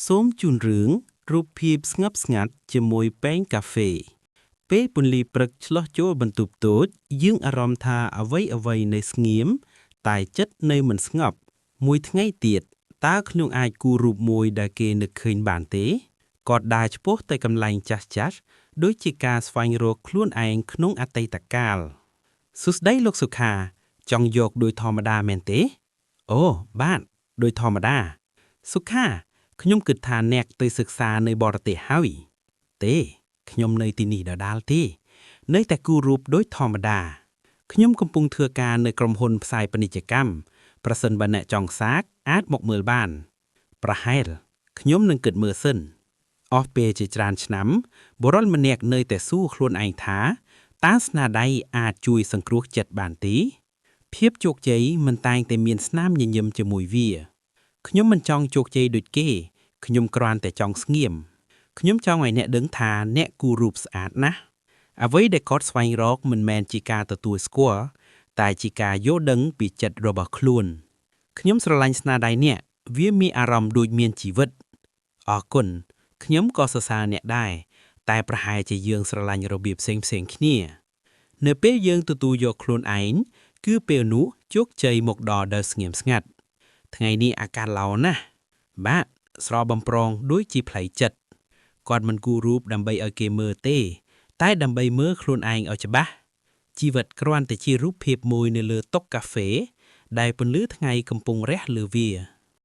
សូមជូនរឿងរូបភាពស្ងប់ស្ងាត់ជាមួយពែងកាហ្វេពេលពន្លឺព្រឹកឆ្លុះចូលបន្ទប់តូចយើងអារម្មណ៍ថាអ្វីអ្វីនៅស្ងៀមតែចិត្តនៅមិនស្ងប់មួយថ្ងៃទៀតតើខ្ញុំអាចគូររូបមួយដែលគេនឹកឃើញបានទេគាត់ដើរឆ្ពោះទៅកន្លែងចាស់ចាស់ដូចជាការស្វែងរកខ្លួនឯងក្នុងអតីតកាលសួស្តីលោកសុខាចង់យកដោយធម្មតាមែនទេអូបាទដោយធម្មតាសុខាខ្ញុំគិតថាអ្នកទៅសិក្សានៅបរទេសហើយទេខ្ញុំនៅទីនេះដដែលទេនៅតែគូររូបដូចធម្មតាខ្ញុំកំពុងធ្វើការនៅក្រុមហ៊ុនផ្សាយពាណិជ្ជកម្មប្រសិនបើអ្នកចង់សាកអាចមកមើលបានប្រហែលខ្ញុំនឹងគិតមើលសិនអស់ពេលជាច្រើនឆ្នាំបុរសម្នាក់នៅតែសួរខ្លួនឯងថាតើស្នាដៃអាចជួយសង្គ្រោះចិត្តបានទេភាពជោគជ័យមិនតែងតែមានស្នាមញញឹមជាមួយវាខ្ញុំមិនចង់ជោគជ័យដូចគេខ្ញុំគ្រាន់តែចង់ស្ងៀមខ្ញុំចង់ឲ្យអ្នកដឹងថាអ្នកគូររូបស្អាតណាស់អ្វីដែលគាត់ស្វែងរកមិនមែនជាការទទួលស្គាល់តែជាការយល់ដឹងពីចិត្តរបស់ខ្លួនខ្ញុំស្រឡាញ់ស្នាដៃអ្នកវាមានអារម្មណ៍ដូចមានជីវិតអរគុណខ្ញុំក៏សរសើរអ្នកដែរតែប្រហែលជាយើងស្រឡាញ់របៀបផ្សេងៗគ្នានៅពេលយើងទទួលយកខ្លួនឯងគឺពេលនោះជោគជ័យមកដល់ដោយស្ងៀមស្ងាត់ថ្ងៃនេះអាកាសល្អណាស់បាទស្របំប្រងដូចជាផ្លៃចិត្តគាត់មិនគូររូបដើម្បីឲ្យគេមើលទេ តែដើម្បីមើលខ្លួនឯងឲ្យច្បាស់ជីវិតគ្រាន់តែជារូបភាពមួយនៅលើតុកាហ្វេដែលពន្លឺថ្ងៃកំពុងរះលើវា។